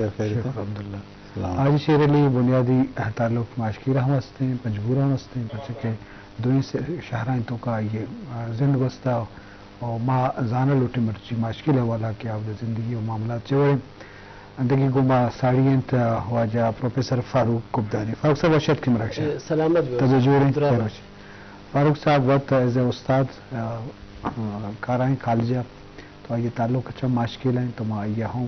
خیر، شکر الحمدللہ۔ سلام۔ حاجی شیر علی بنیادی تعلق ماشکیر ہم ہستیں، پنجگور ہم ہستیں، پرچہ کہ دوئیں سے-، شہرانی توکا آئی ء زند گوستہ و ما زانہ لوٹیں مرچی ماشکیل حوالہ کہ آودا زندگی و معاملات چہ وڑیں۔ دگہ گوں ما ساڑی انت واجہ پروفیسر فاروق کبدانی۔ فاروق صاحب، وش اتکے مراگش ء۔ اے، سلامت بے۔ تب جوڑیں، دراہ خیر بات۔ وش۔ فاروق صاحب وت ایز اے استاد، آ، آ، کارائیں کالج ء، تو آئی تعلق چہ ماشکیل ہیں، تو ما آئی ہوں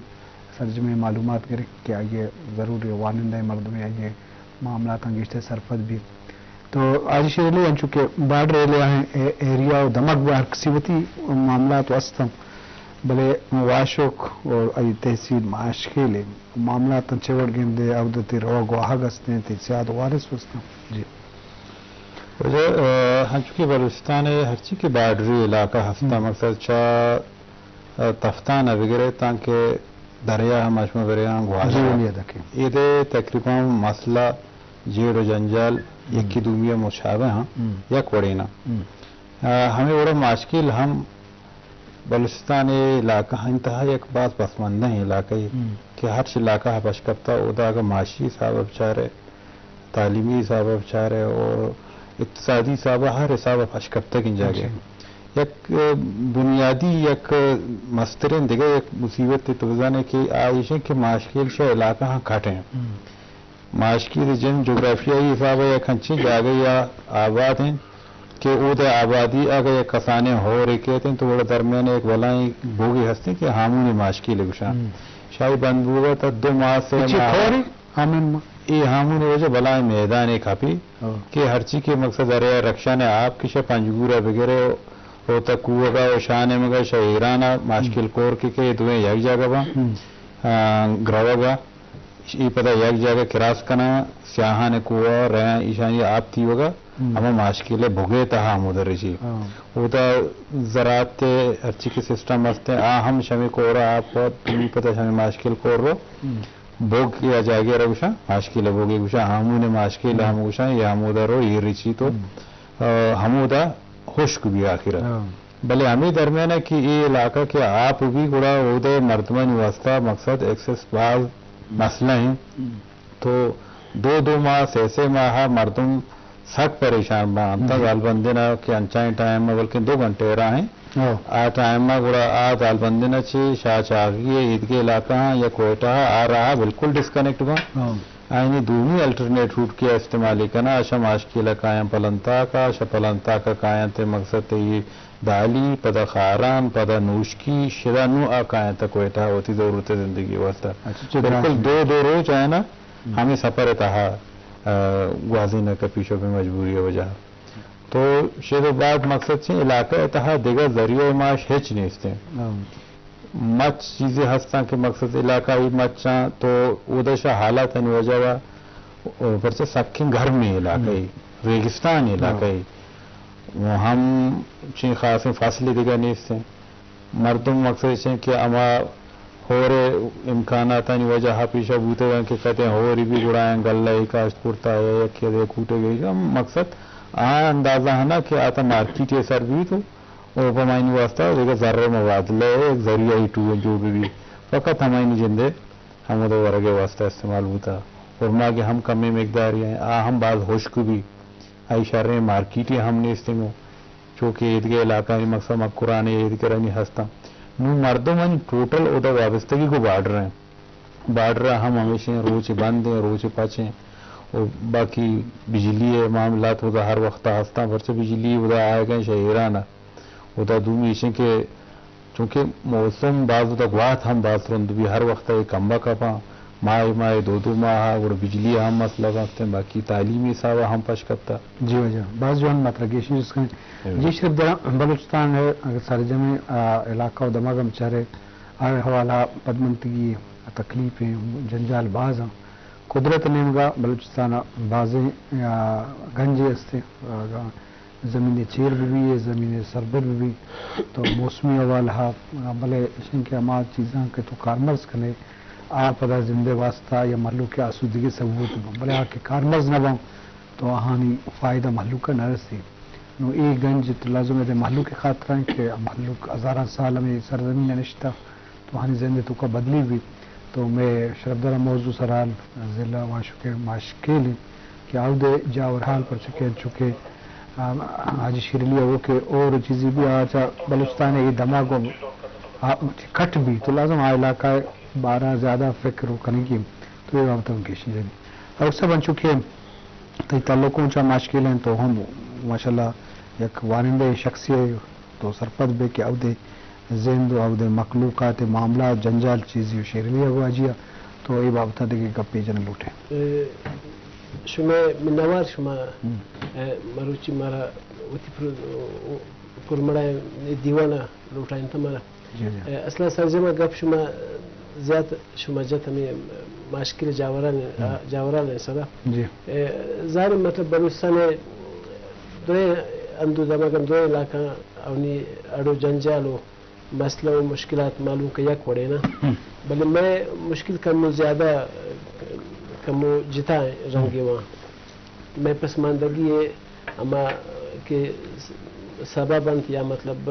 سرجمیں معلومات گریں کہ آئی ء ضرور وانندہ مردمے آئی ء معاملاتاں گیشتر سرپد بیت۔ تو حاجی شیر علی، انچو کہ بارڈر ایریا ہیں، اے-، ایریا و دمگ ہر کسی وتی معاملات و است ہم، بلے واشوک اور ای تحصیل ماشکیل معاملاتاں چہ وڑ گندے، عبدتی روگ واہگ استیں، تی سیاد وارث استیں۔ جی۔ واجہ، آ، ہنچو کہ بلوچستان ء ہرچی کہ بارڈری علاقہ ہستاں، ہم۔ مقصد چہ، آ، تفتان ء بگرے تانکہ دریا ہم اشما برے آں گوادر جی، ء۔ ادا کہ۔ ایدے تقریباً مسئلہ جیڑ و جنجال ہم۔ یکی دومی ء مشابہ ہاں، ہم۔ یک وڑینا۔ ہم۔ آ، ہمیں وڑا ماشکیل ہم بلوچستان ء علاقہ انتہا یک باز پسماندہ علاقہ ء ہم۔ کہ ہرچ علاقہ ء پشکپتا، اودا اگہ معاشی حساب ء بچارے، تعلیمی حساب ء بچارے اور اقتصادی حساب ء ہر حساب ء پشکپتگیں جاگہ۔ جی۔ یک، ء، بنیادی یک مستریں دگہ یک مصیبت تو بزانے کہ آ ایشیں کہ ماشکیل شہ علاقہ ہاں کھٹیں۔ ہم۔ ماشکیل جن جغرافیائی حساب ء یک انچیں جاگہ یا آباد ہیں کہ اود ء آبادی اگہ یک کسانیں ہورے کیت انت تو وڑ درمیان یک بلائیں بوگے ہستیں کہ ہامون ماشکیل گوشاں۔ ہم۔ شاہی بند بوگا تا دو ماہ سے اچھی ماہ۔ کھوری؟ ہامین ما۔ اے ہامون وجہ بلائیں میدان کپی ہاں۔ کہ ہرچی کہ مقصد ارے رکشان آپ کشہ پنجگورا بگرے و تا کوہگا و شاہ نیمگا شہ ایرانا ماشکل ہم۔ کور کے کہ دوئیں یک جاگہ با۔ ہم۔ آ، گروگا ای پدا یک جاگہ کراس کناں، سیاہان کوہ رہاں، ایشانی آپ تیوگا ہم۔ ہما ماشکل بگے تہا ہمود رچی۔ ہاں۔ اودا زراعت ہرچی کہ سسٹم ہستیں، آ ہم شمی کورا آپ دومی پدا شمی ماشکل کور رو۔ ہم۔ بوگ یا جاگہ را گوشاں، ماشکیل بوگے گوشاں، ہامون ماشکیل ہم۔ ہم گوشاں، یا ہمودا رو، یہ رچی تو، ہم۔ آ، ہمودا ہشک بی آخر۔ ہاں۔ بلے ہمے درمیان کہ اے علاقہ کہ آپ بی گڑا اودے مردمانی واسطہ مقصد ایکسس باز ہم۔ مسئلہ ہیں۔ ہم۔ تو دو دو ماہ، سے سے ماہ مردم سک پریشان باں۔ انت ہم۔ زالبندنا کہ انچائیں ٹائم ء بلکہ دو گھنٹے راہ ہیں۔ ہاں۔ آ ٹائم ء گڑا آ زالبندنا چہ شاہ چاغی ء ایدگہ علاقہ ہاں یا کوئٹہ ء آ راہ بالکل ڈسکنیکٹ باں۔ ہاں۔ آئینی دومی الٹرنیٹ روٹ کہ استعمال کناں، آ شہ ماشکیل ء کایاں پلنتاک ء، شہ پلنتاک ء کایاں تے مقصد تے یہ دالی، پدا خاران، پدا نوشکی، شدا نوں آ کایاں تا کوئٹہ ء وتی ضرورت زندگی واسطہ۔ اچھا، چہ بالکل دراہ دو دو روچ آیانا ہم۔ ہمیں سفر ء تہا، آ، گوازینگ ء پیش و پہ مجبوری ء وجہ۔ تو شد و بعد مقصد چہ علاقہ ء تہا دگہ ذریعہ معاش ہچ نیستیں۔ ہاں۔ مچ چیزے ہستاں کہ مقصد علاقائی مچاں تو اودشا حالاتانی وجہ ء پرچہ سکیں گرمیں علاقہ ہم۔ ریگستان ہاں۔ علاقہ و ہم چین خاصیں فصل دگہ نیستیں۔ مردم مقصد چین کہ ہما ہور امکاناتانی وجہ پیشا بوتگاں کہ کتے ہوری بھی گڑائیں گلہ کاشت کرتا یا یکی دے کوٹے گئی۔ ہم مقصد آ اندازہ ہنا کہ آتا مارکیٹ سر بیت و او پہ ماینی واسطہ دگہ زر ء مبادلہ ء یک ذریعہ ای ٹو جو بہ بی، فقط ہماینی جندے ہمود ء ورگ ء واسطہ استعمال بوتا۔ خرما کہ ہم کمیں مقداری ہیں، آ ہم باز ہشک بی، آئی شریں مارکیٹے ہم نیستیں گوں، چوکہ ایدگہ علاقہ ء مقصد مکران ء ایدگرانی ہستاں۔ نوں مردم ان ٹوٹل اودا وابستگی گوں بارڈر ہیں۔ بارڈر ہم ہمیشیں روچ بند ہیں، روچ پچ ہیں۔ و باقی بجلی ء معاملات اودا ہر وقت ہستاں، پرچہ بجلی اودا آئے گئے شہ ایران ء۔ اودا دومی ایشیں کہ چونکہ موسم باز اودا گوات ہم باز ترند بی، ہر وقت ء کمبا کپاں، ماہ ماہ دو دو ماہ گڑا بجلی ہم مسئلہ بنت، باقی تعلیمی حساب ہم پش کپتا۔ جی واجہ، باز جوان مطلب گیشیں جس کن۔ جی۔ جی شریف درا بلوچستان ہے، اگر سرجمیں، آ، علاقہ و دماغ ہم چارے، آ حوالہ پدمنتگی تکلیف ہیں، جنجال باز ہیں۔ قدرت نیمگا بلوچستان بازیں، آ، گنجے ہستے، آ، زمین چیر بہ بی، زمین سربر بہ بی، تو موسمی حوالہ، بلے اشیں کہ ہما چیزاں کہ تو کارمرز کنے، آ پدا زندے واسطہ یا مہلوک آسودگی ثبوت بن، بلے آ کہ کارمرز نہ بن، تو آہانی فائدہ مہلوک نہ رسی۔ نو اے گنج تو لازم ہے مہلوک خاطر ہیں کہ مہلوک ہزاراں سال ہمیں سرزمین نشتہ، تو آہانی زندے توکا بدلی بی۔ تو مئے شرفدار موضوع سرحال ضلع واشوکے ماشکیل انت کہ اودے جاور حال پرچہ کہ انچو کہ، آ، حاجی شیر علی ء گو کہ اور چیزی بھی آ چا بلوچستان ء اے دماغ ء آ کٹ بی تو لازم آ علاقہ ء بارہ زیادہ فکر و کنگی انت۔ تو اے بابت ہم گیشیں جنی۔ اور سب انچو کہ تئی تعلق اوں چا ماشکیل انت تو ہم ماشاءاللہ یک وانندہ شخصی ء تو سرپد بے کہ اودے زند و اودے مخلوقات معاملہ جنجال چیزی و شیر علی ء گواجی ء تو اے بابت ء دگہ گپے جنگ لوٹے۔ اے، شمئے منوار شما، ہم۔ اے، مروچی مارا وتی پر-، پرمڑا دیوان ء لوٹائینت مارا۔ جی، جی۔ اے، اصلا سرجم ء گپ شما زیات شما جت ہمیں ماشکل جاوران، ہم۔ جاوران سرا۔ جی۔ اے، ظاہر مطلب بلوچستان ء دوئیں اندو دمگن دوئیں علاقہ اونی اڑو جنجال و مسئلہ و مشکلات معلوم کہ یک وڑے نا۔ ہم۔ بلے مئے مشکل کمو زیادہ، کمو جتا رنگے ہم۔ واں۔ مئے پسماندگی ء ہما کہ سبب انت یا مطلب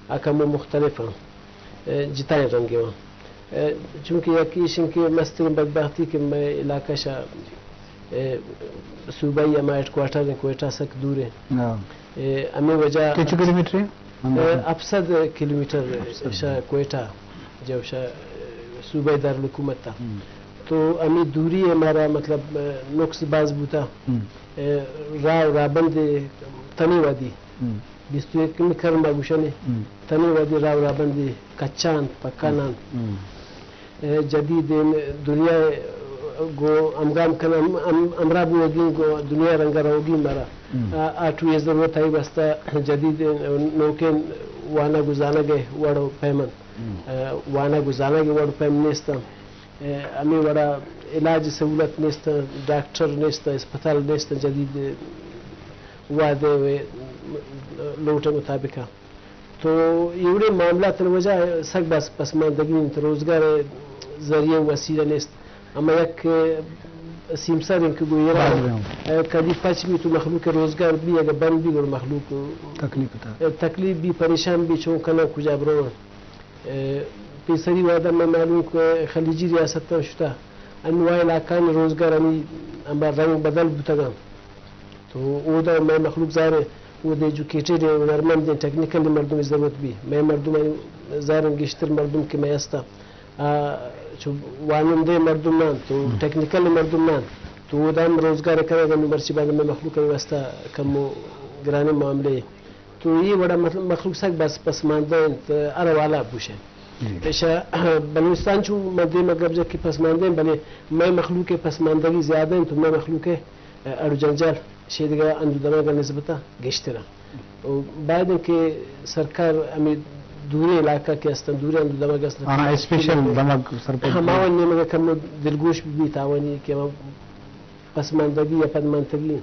آ کمو مختلف انت، جتائیں رنگے واں۔ چونکہ یک ایش انت کہ مسترین بدبختی کہ مئے علاقہ شا اے، صوبائی ہما ہیڈ کوارٹر ہیں، کوئٹہ سک دور ہیں۔ ہاں۔ اے، ہمیں وجہ کہ چو کلومیٹر ہیں؟ اے، ہپت سد کلومیٹر ہپت سد۔ شا کوئٹہ، جو شا، اے، صوبائی دارالحکومت تھا۔ ہم۔ تو ہمیں دوری ہے ہمارا، مطلب، اے، نقص باز بوتا۔ ہم۔ اے، راہ و راہبند تنی وادی۔ ہم۔ بیست و یک کرم گوشن۔ ہم۔ تنی وادی راہ و راہبند کچا انت، پکا ہم۔ نہ انت۔ ہم۔ اے، جدید دنیا گو ہمگام کن ہم، ہم، ہمراہ بوگی گو دنیا رنگا روگی مارا۔ ہم۔ آ، آ ٹوئے ضرورت آئی واسطہ جدید نوکیں وانگ و زانگ وڑ و پیم انت۔ ہم۔ اے، وانگ و زانگ وڑ و پیم نیست۔ اے، ہمیں وڑا علاج سہولت نیست، ڈاکٹر نیست، اسپتال نیست جدید وعدے و لوٹ مطابق۔ تو ایوڑیں معاملات وجہ سک بس پسماندگی انت، روزگار ذریعہ و وسیلہ نیست۔ اما یک سیمسر انت کہ گو ایران، بلے۔ کدی پچ بی تو مخلوق روزگار بی، اگر بند بی گڑ مخلوق تکلیف تا۔ تکلیف بی، پریشان بی، چون کنن، کجا برون۔ پیسری وعدہ میں معلوم کہ خلیجی ریاست شتا، انواع علاقانی روزگار ہمی اما رنگ بدل بوتگاں۔ تو اودا مئے مخلوق ظاہر ہے، اودا ایجوکیٹڈ ہیں، ہنرمند ہیں، ٹیکنیکل مردم ضرورت بھی۔ مئے مردم ظاہر ہیں، گیشتر مردم کہ مئے ہستا، آ، چو وانندے مردم نان، تو ہم۔ ٹیکنیکل مردم نان، تو اودا ہم روزگار کرے گا، مرچی بعد مئے مخلوق کے واسطہ کم و گرانے معاملے۔ تو یہ وڑا مخ-، مخلوق سک بس پسماندہ انت، ہر حوالہ بوشے۔ جی۔ ایشا بلوچستان چو من دیم گپ جا کہ پسماندہ ہیں، بلے مئے مخلوق پسماندگی زیادہ ہیں، تو مئے مخلوق اڑ و جنجال شیدگا اندو دماغ نسبتا گیشتر ہیں۔ و باید ہیں کہ سرکار ہمیں دوریں علاقہ کے استن، دوریں اندو دماغ استن۔ آنا اسپیشل دماغ سرپد ہماوان نیمگا کم دلگوش بھی تاوانی کہ ہم پسماندگی یا پدمانتگی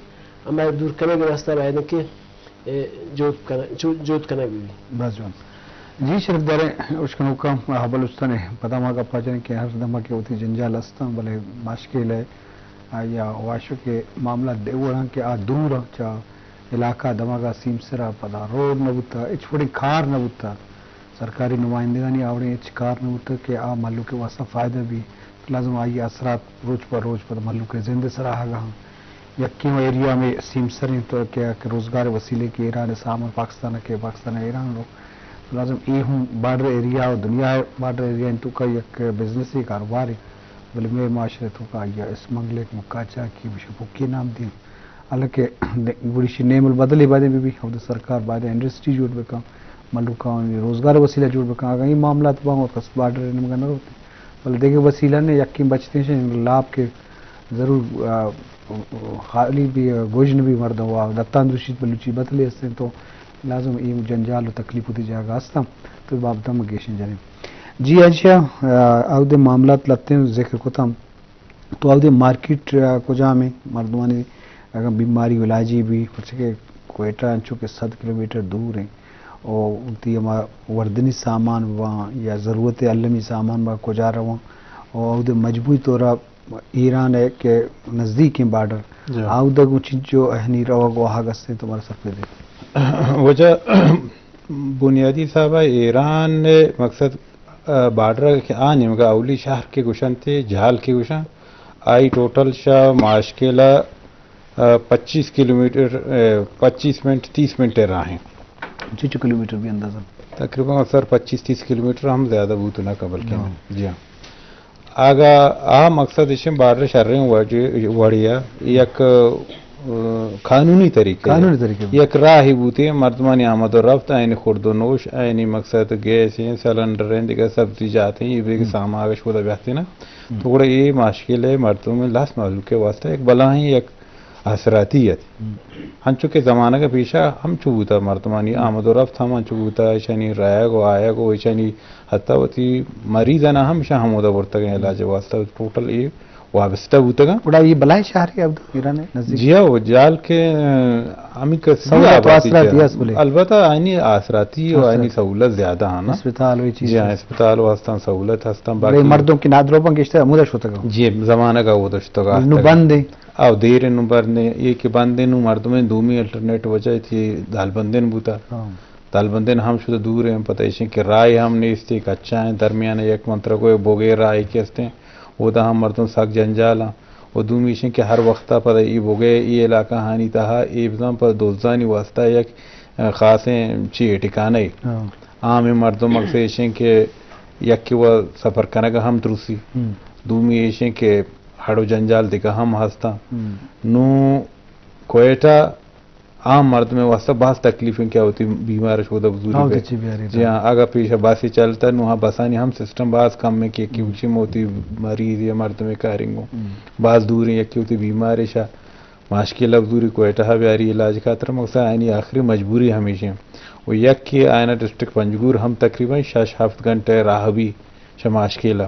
ہمارے دور کنگ واسطہ باید ہیں کہ اے، جہد کنگ، جو-، جہد کنگ بہ بیت۔ بس جوان۔ جی شرف داریں اشکنوکاں، آ، بلوچستان ء پدا ما گپا جنیں کہ ہر دمگ ء وتی جنجال استاں، بلے ماشکیل ء آئی ء واشک ء معاملہ دے وڑاں کہ آ دور آں، چہ علاقہ دمگ ء سیمسر ء پدا روڈ نہ بوتا، ہچ وڑیں کار نہ بوتا، سرکاری نمائندگانی آوڑیں ہچ کار نہ بوتا کہ آ مھلوک ء واسطہ فائدہ بی۔ لازم آئی ء اثرات روچ پہ روچ پہ مھلوک ء زند ء سرا آگاں۔ یکیں و ایریا ہمے سیمسر انت کہ، کہ روزگار ء وسیلے کہ ایران ء سامان پاکستان ء کہ پاکستان ء ایران رو۔ تو لازم اے ہوں بارڈر ایریا و دنیا ء بارڈر ایریا انت تو کہ یک بزنس ء کاروبار ء، بلے مئے معاشرے تو کہ آئی ء اسمگلنگ، مکاچاکی، شپوکی نام دیم۔ حالانکہ گڑیشی نیم البدل ء باید بہ بی، ہمود سرکار باید انڈسٹری جوڑ بکن، مھلوکانی روزگار ء وسیلہ جوڑ بکن۔ اگاں اے معاملات باں، کس بارڈر ء نیمگا نہ روت۔ بلے دگہ وسیلہ نے، یکیں بچتیں شے لاپ کہ ضرور، آ، خالی بی، گوج نہ بی مردم، و دتان دروشیت بلوچی بتلے ہستیں تو لازم اے جنجال و تکلیف وتی جاگہ ہستاں، تو بابت ہم گیشیں جنیں۔ جی حاجی، آ، اودے معاملات لتیں ذکر کتم۔ تو اودے مارکیٹ، آ، کجام ایں؟ مردمانی اگاں بیماری علاجی بی، پرچہ کہ کوئٹہ انچو کہ صد کلومیٹر دور ایں، او وتی ہما وردنی سامان باں یا ضرورت المی سامان باں کجا رواں؟ او اودے مجموعی طورا ایران ء کہ نزدیکیں بارڈر، جی۔ اودے گوں چنچو اہنی روگ و آہگ استیں تو مارا سرپد دے۔ وجہ بنیادی حساب ء ایران ء مقصد بارڈر کہ آ نیمگا اولی شہر کہ گوشنت، جال کہ گوشن، آئی ٹوٹل شہ ماشکیلا پچیس کلومیٹر، پچیس منٹ، تیس منٹ راہیں۔ چچو کلومیٹر بھی اندازہ؟ تقریباً سر پچیس تیس کلومیٹر ہم زیادہ بوت نہ کن بلکہ۔ جی ہاں۔ آگا آ مقصد اشیں بارڈر شریں وڑیا یک قانونی طریقہ، قانونی طریقہ، یک راہی بوتے مردمانی آمد و رفت، آئینی خورد و نوش، آئینی مقصد گیس ہیں، سلنڈر ہیں، دیگہ سبزی جات ہیں، یہ بھی سامان آگش ہوتا بیاتے نا۔ تو گڑا یہ ماشکل ہے مردم لاس مالو کے واسطہ یک بلاہیں یک آسراتی ات۔ ہنچو کہ زمانگ پیشا ہم چو بوتا، مردمانی آمد و رفت ہم ہنچو بوتا، ایشانی رایگ و آیگ و ایشانی حتی وتی مریضانا ہم ایشاں ہمودا برتگیں علاج واسطہ، ٹوٹل اے وابستہ بوتگاں۔ گڑا یہ بلاہیں شہرے عبدو ایران نزدیک؟ جی ہاں، جال کہ ہمیں کہ سہولت و آسراتی است بلے۔ البتہ آئینی آسراتی و آئینی سہولت زیادہ ہیں نا۔ اسپتال و یہ چیز۔ جی ہاں، اسپتال واسطہ سہولت ہستاں، بلے باقی مردم کہ نادروباں گشتہ ہمودا شتگاں۔ جی، زمانگ اودا شتگاں۔ نو بند ہیں۔ او دیر نو بند ہیں، یہ کہ بند ہیں نو مردم دومی الٹرنیٹ وجہ تھی دالبندن بوتا۔ دالبندن ہم شدہ دور ہیں، پتہ ایشیں کہ راہ ہم نیستی، کچا ہیں، درمیان یک منترا کوئی بوگے راہ کہ ہستیں، اودا ہم مردم سک جنجال ہیں۔ و دومی ایشیں کہ ہر وقتا پتہ ای بوگے ای علاقہ ہانی تہا ای بزاں پتہ دوزانی واسطہ یک خاصیں چی ٹھکانہ۔ عام مردم اکثر ایشیں کہ یکی و سفر کنگ ہم ترسی، دومی ایشیں کہ ہڑ و جنجال دگہ ہم ہستاں۔ نو کوئٹہ عام مردم واسطہ باز تکلیف ہیں کہ وتی بیمار شودہ بزوری۔ جی ہاں، اگر پیش بس چلتا نو ہاں بسانی ہم سسٹم باز کم ہے کہ کہ وچی موتی مریض یا مردم کارنگو باز دور ہیں، یکی وتی بیمار شا ماشکیلا بزوری کوئٹہ بیاری علاج خاطر، مقصد آئینی آخری مجبوری ہمیشیں۔ و یک کہ آئینہ ڈسٹرکٹ پنجگور ہم تقریباً شش ہفت گھنٹے راہ بھی شہ ماشکیلا۔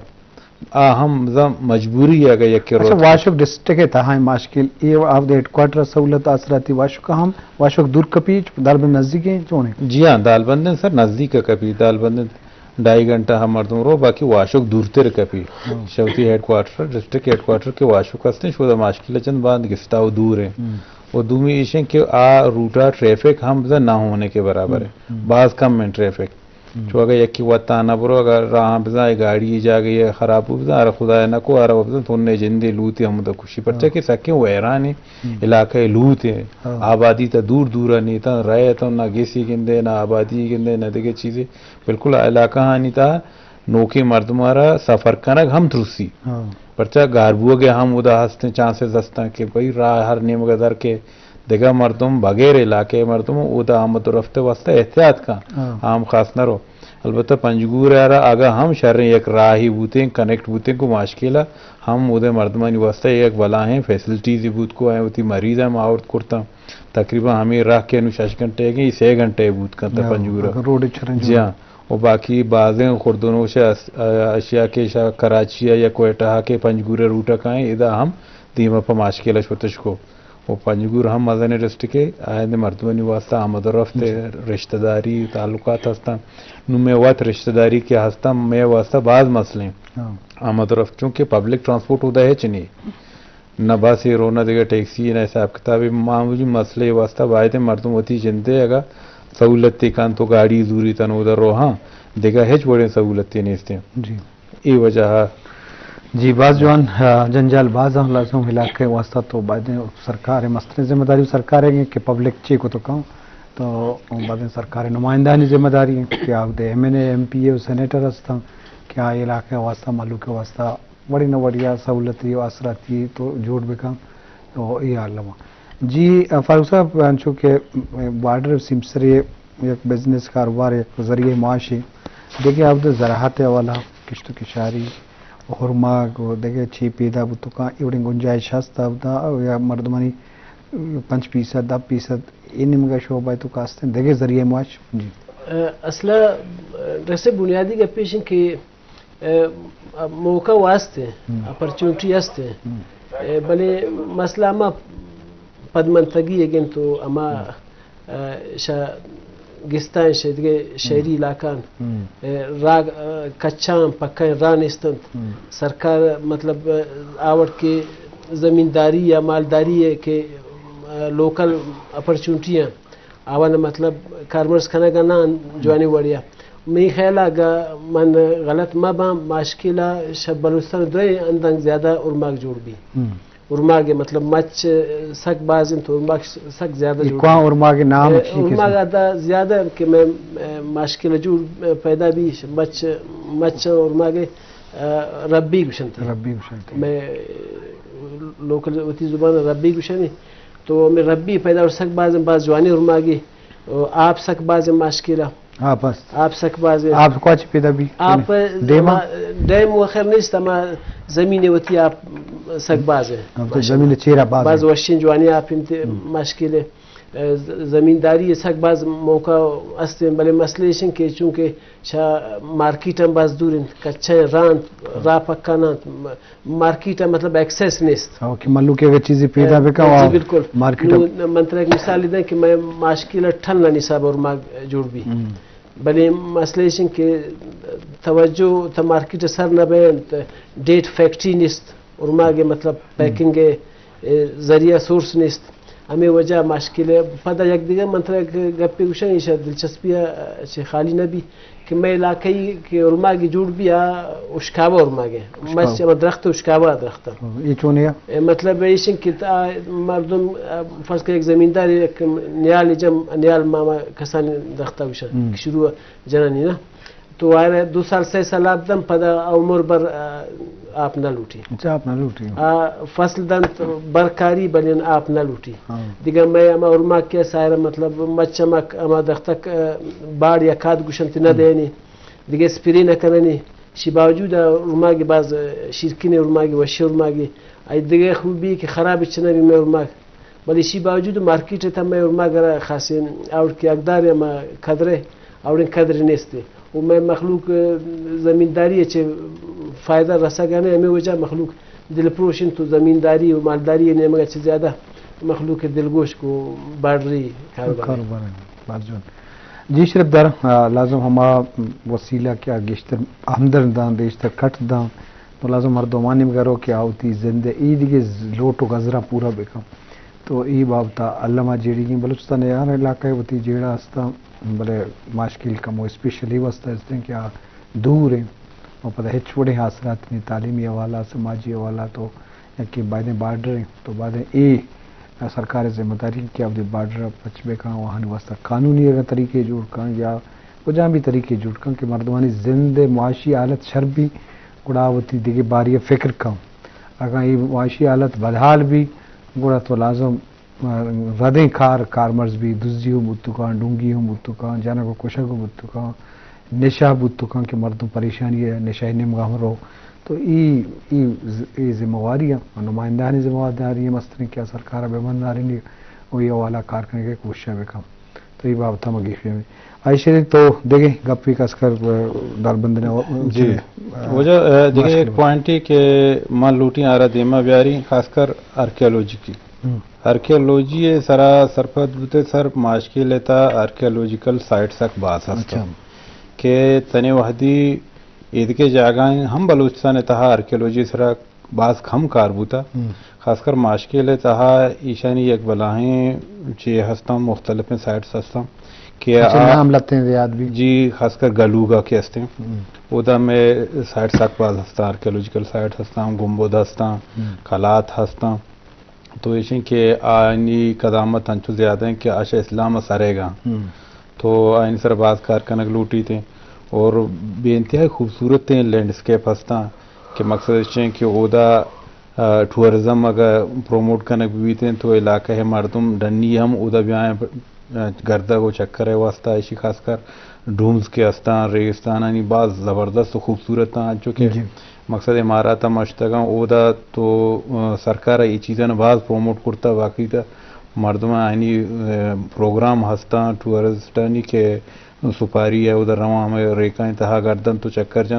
آ ہم بزاں مجبوری اگہ یک اچھا، روت۔ واشک ڈسٹرکٹ تہا ماشکیل اے آپ دے ہیڈ کوارٹر سہولت آسراتی واشک ہم واشک دور کپی، دالبند نزدیک ہیں چونے؟ جی ہاں، دالبندن سر نزدیک کپی، دالبندن ڈھائی گھنٹہ ہم مردم رو، باقی واشک دورتر کپی۔ شوتی head quarter, district head quarter کے واشک ہستیں، شودا ماشکیلا چند باند گستا و دور ہیں۔ و دومی ایشیں کہ آ روٹا ٹریفک ہم بزاں نہ ہونے کے برابر ہے، باز کم ہیں ٹریفک۔ چو اگہ یکی وتا نہ برو، اگہ راہ بزاں اے گاڑی جاگہ خراب بو بزاں، ارا خدا نہ کو، ارا بزاں تو نے جندے لوتی ہم تو خوشی، پرچہ کہ سکیں ویرانی علاقہ لوت ہیں۔ آبادی تا دور دور نہیں تا، رہے تو نہ گیسی گندے، نہ آبادی گندے، نہ دیگہ چیزیں۔ بالکل علاقہ ہانی تا نوکیں مردمارا سفر کنگ ہم ترسی۔ پرچا گار بوگے ہم ادا ہستیں، چانسز ہستاں کہ بھئی راہ ہر نیمگا در کے دگہ مردم بغیر علاقے مردم ادا آمد و رفت واسطہ احتیاط کن۔ عام خاص نہ رو۔ البتہ پنجگور ارا اگہ ہم شریں یک راہی بوتیں، کنیکٹ بوتیں کو ماشکیلا ہم اودے مردمانی واسطہ یک بلاہیں فیسلٹیزی بوت کو، آئیں وتی مریض ہم آورت کرتاں۔ تقریباً ہمیں راہ کہ انو شش گھنٹے گئے، سے گھنٹے بوت کنت پنجگور۔ روڈ اچھریں جی ہاں۔ و باقی بازیں خوردونوش اشیاء کہ شا کراچی یا کوئٹہ کہ پنجگور روٹ کائیں، ادا ہم دیما پہ ماشکیلا شتش کو۔ و پنجگور ہم مزنیں ڈسٹرکے، آئند مردمانی واسطہ آمد و رفت، رشتہ داری، تعلقات ہستاں۔ نو مئے وت رشتہ داری کہ ہستاں، مئے واسطہ باز مسئلے ہیں۔ آمد و رفت، چونکہ پبلک ٹرانسپورٹ ادا ہچ نہیں۔ نہ بس رو، نہ دگہ ٹیکسی، نہ حساب کتاب۔ معمولی مسئلے واسطہ باید مردم وتی جندے اگہ سہولت کن تو گاڑی زوری تن ادا رو، ہاں دگہ ہچ وڑیں سہولتے نیستیں۔ جی۔ اے وجہ۔ جی، باز جوان، آ، جنجال باز ہم لازم علاقے واسطہ تو باید سرکار مستریں ذمہ داری سرکار ہے کہ پبلک چی کو تو کہوں تو باید سرکار نمائندانی ذمہ داری ہے کہ آپ دے ایم این اے، ایم پی اے و سینیٹر ہستاں کہ آ علاقے واسطہ، ملوک واسطہ وڑی نہ وڑیا سہولتی و آسراتی تو جوڑ بکن۔ تو اے حال ہوا۔ جی، آ، فاروق صاحب، انچو کہ، م، بارڈر سیمسرے یک بزنس کاروبار، یک ذریعہ معاشی، دیگہ آپ دے زراعت حوالہ، کشت و کشاری، ہرماگ و دیگہ چی پیدا بوتکاں، ایوڑیں گنجائش ہست آپ دا، یا مردمانی پنچ فیصد، دہ فیصد، اے نیمگا شعبہ تو کاستیں، دیگہ ذریعہ معاش؟ جی۔ اصلا، رسے بنیادی گپیشن کہ ء، موقع واست ہیں، اپرچونٹی است ہیں۔ ء، بلے مسئلہ ہما پدمنتگی اگن تو ہما، ء، شا گستان شدگے شہری علاقان، ء، راگ، ء، کچان پکان راہ نیستنت۔ سرکار مطلب، ء، آوڑ کے زمینداری یا مالداری ہے کہ، ء، لوکل اپرچونٹی ہیں۔ آوان مطلب کارمرز کنگ ء نہ انت جوانیں وڑے ء۔ منی خیال ءَ اگاں من غلط مہ باں، ماشکیل ءَ شہ بلوچستان ءِ درہیں ہنداں زیادہ ارماگ جوڑ بی۔ ارماگ ءِ مطلب مچ سک باز انت، ارماگ سک زیادہ جوڑ بی۔ ارماگ ءِ نام چی؟ ارماگ ءَ دا زیادہ کہ مئے ماشکیل ءَ جوڑ پیدا بی، مچ، مچ ارماگ ءَ ربی گوشنت۔ ربی گوشنت۔ مئے لوکل وتی زبان ءَ ربی گوشنی۔ تو ہمے ربی پیدا اور سک باز، باز جوانی ارماگی، آپ سک باز ماشکیل ءَ۔ آپ است۔ آپ سک باز۔ آپ کواچ پیدا بی؟ آپ ڈیم؟ ڈیم و خیر نیست، اما زمین وتی آپ سک باز۔ زمین چیرا باز۔ باز وشین جوانی آپ انت۔ ماشکیل ءَ۔ ز-، زمینداری سک باز موقع است، بلے مسئلہ ایش انت کہ چونکہ شہ مارکیٹ ہم باز دور انت، کچا راہ انت، راہ پکا نہ انت، مارکیٹ ءَ مطلب ایکسس نیست۔ ہاں، کہ ملوک اگر چیزی پیدا بکا، جی، بالکل۔ مارکیٹ نوں من ترا ایک مثال دیں کہ مئے ماشکیل ءَ ٹن ءِ حساب ءَ ارماگ جوڑ بی۔ بلے مسئلہ ایش انت کہ توجہ تا مارکیٹ ءَ سر نہ بینت، ڈیٹ فیکٹری نیست، ارماگ ءِ مطلب پیکنگ ءِ ذریعہ سورس نیست۔ ہمے وجہ ماشکیل ءَ۔ پدا یک دگہ من ترا یک گپے گوشاں، ایشا دلچسپی ءَ چہ خالی نہ بی۔ کہ مئے علاقہ ای کہ ارماگی جوڑ بی آ اشکاوہ ارماگے۔ مچ ہما درخت اشکاوہ درخت۔ اے چونے؟ اے مطلب ایشن کہ تا مردم، فرض کہ یک زمیندار یک نیال جم، نیال ماما کسانی درخت گوشن کہ شروع جنانی نا۔ تو آئرہ دو سال، سہ سال آپ دم پدا عمر بر آپ نہ لوٹی۔ اچھا، آپ نہ لوٹی۔ آ، فصل دنت برکاری بلین آپ نہ لوٹی۔ دگہ مئے ہما ارماگ کہ سائرہ مطلب مچ ہما، ہما درختک، آ، باڑ یا کاد گوشنت نہ دینی۔ دگہ اسپرے نہ کننی۔ شی باوجود ارماگ باز شیرکن ارماگ، وشی ارماگ۔ آئی دگہ خوبی کہ خراب چنہ بی مئے ارماگ۔ بلے شی باوجود مارکیٹ تا مئے ارماگ را خاصیں آوڑ کہ اقدار ہما قدرے، آوڑیں قدر نیست۔ و مئے مخلوق زمینداری چہ فائدہ رسگانے، ہمیں وجہ مخلوق دلپروش انت و زمینداری و مالداری نیمگا چہ زیادہ مخلوق دلگوش کو بارڈری کاروبار۔ کاروبار۔ جی شرف دار، آ، لازم ہما وسیلہ کہ آ گیشتر ہمدرد داں، گیشتر کٹ داں، تو لازم مردمانی ہم گرو کہ آ وتی زند ء اے دگہ ز-، لوٹ و گزراں پورا بکن۔ تو اے بابت ء الم ء جیڑگیں بلوچستان ء ہر علاقہ ء وتی جیڑہ ہستاں، بلے ماشکیل کمو اسپیشلی واسطہ ہستیں کہ آ دور ایں و پدا ہچ وڑیں آسرات نی، تعلیمی حوالہ، سماجی حوالہ تو یکے بائدیں بارڈر ایں، تو بائدیں اے سرکار ء ذمہ داری کہ آ وتی بارڈر ء پچ بہ کن و آہانی واسطہ قانونی اگاں طریقے جوڑ کن یا کجام بھی طریقے جوڑ کن کہ مردمانی زند ء معاشی حالت شر بی، گڑا وتی دگہ باری ء فکر کن۔ اگاں اے معاشی حالت بدحال بی، گڑا تو لازم ردیں کار کارمرز بی، دزی ہم بوتکاں، ڈونگی ہم بوتکاں، جنگ و کشگ ہم بوتکاں، نشہ بوتکاں کہ مردم پریشانی ء نشہ ء نیمگا ہم رو۔ تو ای، ای ز-، ای ذمہ واری ء نمائندہانی ذمہ داری ء مستریں کہ آ سرکار ء بہ بندارینی و ای حوالہ کار کنگ ء کوشش ء بکن۔ تو ای بابت ء ما گیش بہ آئی شری تو دگہ گپی کس کر، ء، دربند نے، ء، جی۔ ء، واجہ، ء، دگہ یک پوائنٹے کہ من لوٹیں آرا دیما بیاری، خاص کر آرکیالوجی کی۔ آرکیالوجی ء سرا سرپد بوتے سر ماشکیل ء تا آرکیالوجیکل سائٹس اک باز ہست۔ اچھا۔ کہ تنے وہدی ایدگہ جاگاں ہم بلوچستان ء تہا آرکیالوجی سرا باز کم کار بوتا۔ خاص کر ماشکیل ء تہا ایشانی یک بلاہیں چے ہستاں، مختلفیں سائٹس ہستاں کہ اچھا، آ-، نام لتیں یاد بھی۔ جی، خاص کر گلوگا کے ہستیں۔ اودا میں سائٹس اک باز ہستاں، آرکیالوجیکل سائٹس ہستاں، گنبد ہستاں، قلات ہستاں۔ تو ایشیں کہ آنی قدامت انچو زیادہ ہیں کہ آشا اسلام ء سرے گا۔ تو آنی سر باز کار کنگ لوٹیت ہیں اور بے انتہائی خوبصورت ہیں لینڈسکیپ ہستاں کہ مقصد ایشیں کہ اودا، آ، ٹورزم اگر پروموٹ کنگ بیت ہیں تو علاقہ ہے مردم ڈنی ہم اودا بیائیں، آ، گردگ و چکر ہے واسطہ ایشی خاص کر ڈومز کے ہستاں، ریگستانانی باز زبردست و خوبصورت ہیں، انچو کہ مقصد امارات ہم اشتگاں اودا تو، آ، سرکار ء اے چیزاں باز پروموٹ کرتا، باقی تا مردم آنی، آ، پروگرام ہستاں ٹورسٹانی کہ سپاری ء اودا رواں ہمے ریکانی تہا گردن تو چکر جناں۔